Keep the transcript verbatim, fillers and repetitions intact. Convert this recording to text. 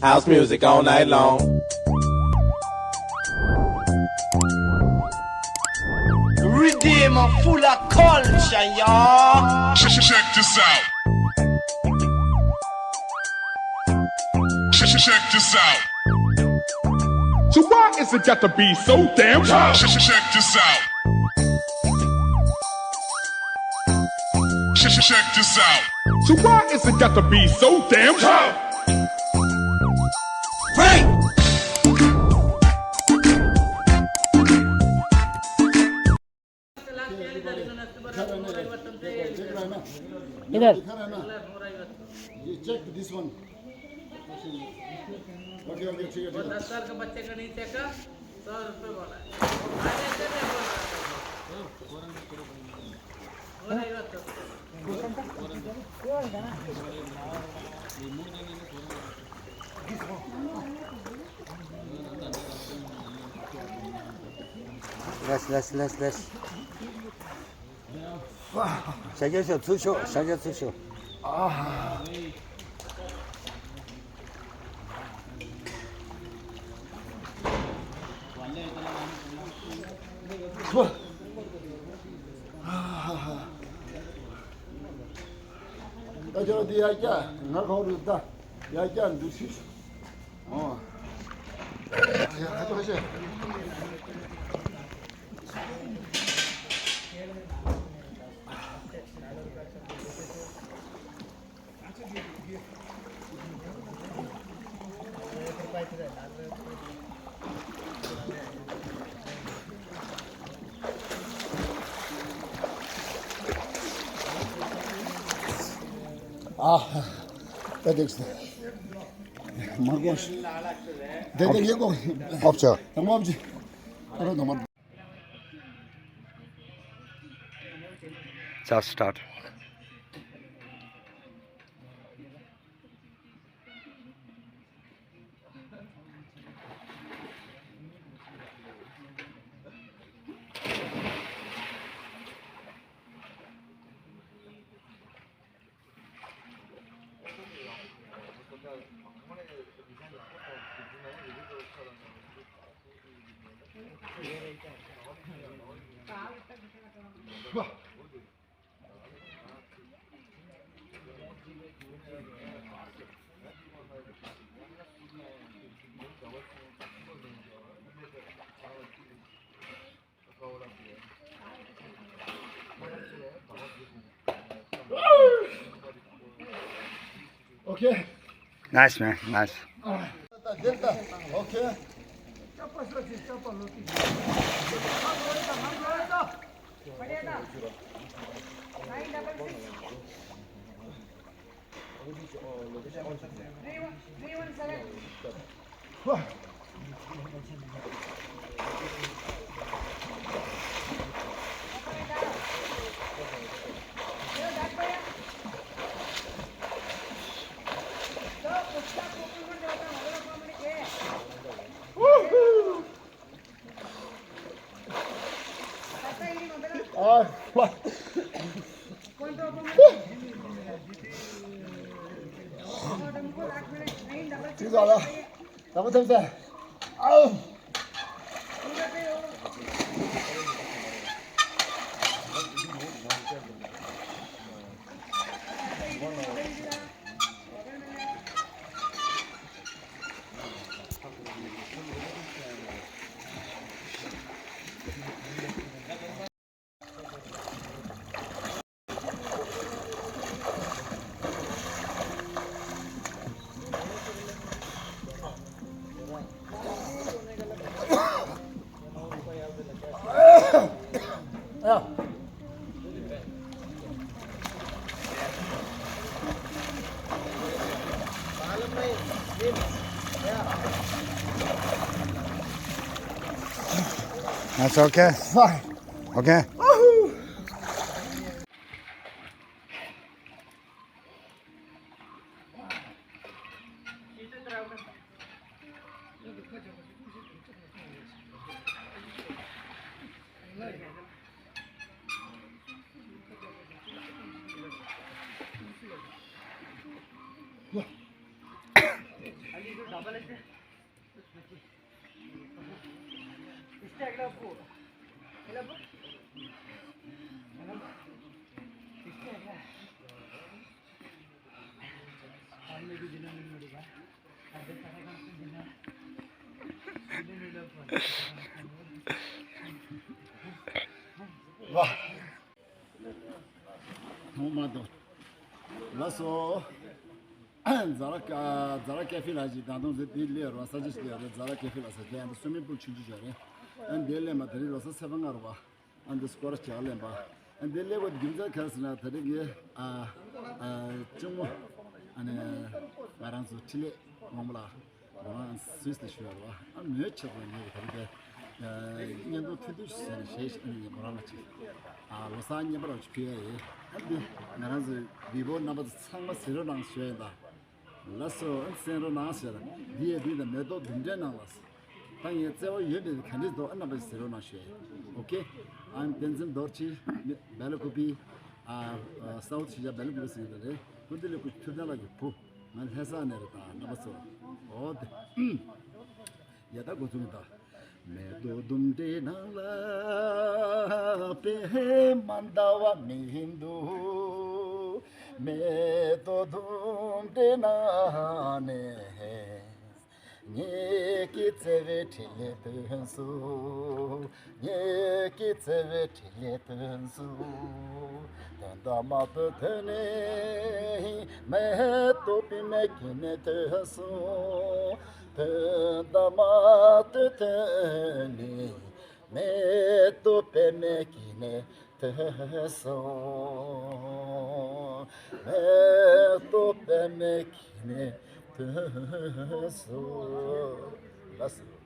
House music all night long. Redeem full of culture, y'all. Check, check this out. Check, check this out. So why is it got to be so damn tough? Check, check this out. Check, check this out. So why is it got to be so damn tough? Break! इधर। ये check this one. Okay, okay, ठीक है, ठीक है। दस साल के बच्चे का नहीं चेक, सौ रुपये वाला है। Let's, let's, let's, let's. ཤ་རྒྱག་ཤོག་ཚུར་ཤོག་ཤ་རྒྱག་ཚུར་ཤོག་ཨ་ཅོ་དེ་ཡ་ཀྱ་ང་ཁོ་རུ་ད་ཡ་ཀྱ་འདུག་ཤི་ཤི། ཨོ། ཡ་ཁ་ཏོ་ཤེ། ཨ། ད་འགྲིག་སོང་། མ་དགོས། དེ་དེ་ཡིན་གོ། ཨོབ་ཆ། དང་པོ་ཨོབ་ཆ། ཨ་རོ་དང་པོ། Just start. Okay. Nice, man. Nice. Okay. That's okay. Fine. Okay. ལགས་སོ། ཛ་ར་ཀ་ཛ་ར་ཀེ་ཧྥེ་ལ་ཞིག་ད་དུང་ཟེར་དེ་སླེབས་རོ་ས་ཅི་ཞིག་སླེབས་རོ། ཛ་ར་ཀེ་ཧྥེ་ལ་ས་དེ་ཨ་ད་སུ་མི་པུལ་ཆུང་ཆུང་ཞིག་རེད། ཨ་འདི་སླེབས་མ་དེ་རིང་ལོ་གསར་ཚེས་པ་ལྔ་རེད་བ། ཨ་འདི་སྐོར་ལྕགས་ལེན་པ། ཨ་འདི་སླེབས་པ་རྒྱུ་མཚན་ག་རེ་ཟེར་ན་དེ་རིང་གི་ཨ་ཨ་གཅུང་མོ་ཨ་ནི་ང་རང་ཚོ་འཕྲིན་ལས་དབང་པོ་ལགས་ང་རང་སུད་སི་ལ་བཞུགས་ཡོད་རེད་བ། ཨ་མོས་ཆེད་དུ་ངས་དེ་རིང་གི་ཨ་བརྙན་ཐུང་ཐུང་ཐུང་ཞིག་བཟོས་ནས་བཞག་ཞིག་ཨ་ནི་ངས་ཁོ་རང་ལ་ཅིག་ཨ་ལོ་གསར་བརྙན་པར་ཅིག་ཕུལ་ཡ་ཡིན། ཨ་འདི་ང་རང་ཚོའི་བི་བོ་རྣམ་པ་ཚོ་ཚང་མ་གཟིགས་རོགས་གནང་ཞུ་ཡ་ཡིན་ད། ལགས་སོ། ཨ་གསན་རོགས་གནང་ཟེར། འདི་ཡས་འདི་དང་མེ་ཏོག་ལྡུམ་འདྲེ་ནང་ལ། ད་ངས་བརྩེ་བ་ཡོད་མེད་ག་འདྲས་འདུག་ཨ་རྣམ་པ་ཞིག་གཟིགས་རོགས་གནང་ཞུ་ཡ། ཨོ་ཁེ། ཨ་བསྟན་འཛིན་རྡོ་རྗེ། སྦེལ་ཀོབ་པི། ཨ་ཨ་སའུ་ཐི་ཨེ་ཤི་ཡ་སྦེལ་ཀོབ་པི་ཟེར་གྱི་རེད། ཀུན་བདེ་ལེགས་སྐུ་ཐུབ་བསྟན་ལགས་ཀྱི་བུ། ང་ལྷ་ས་ནས་རེད་ད་རྣམ་པ་ཚོ། ཨོ་དེ། ཡ་ད་འགོ་ཚུགས་ད། མེ་ཏོག་ལྡུམ་འདྲེ་ནང་ལ་པད་མ་ཟླ་བ་མི་འདུག་མེ་ཏོག་ལྡུམ་འདྲེ་ནང་ནས་ངེད་ཀྱི་བརྩེ་བའི་འཕྲིན་ལས་ཐོན་སོང་། ངེད་ཀྱི་བརྩེ་བའི་འཕྲིན་ལས་ཐོན་སོང་། དོན་དག་མ་ཐོན་ཐོན་ནས་མེ་ཏོག་པད་མའི་དཀྱིལ་ནས་ཐོན་སོང་། དོན་དག་མ་ཐོན་ཐོན་ནས་མེ་ཏོག་པད་མའི་དཀྱིལ་ནས་ཐོན་སོང་། མེ་ཏོག་པད་མའི་དཀྱིལ་ནས་ཐོན་སོང་། ལགས་སོ།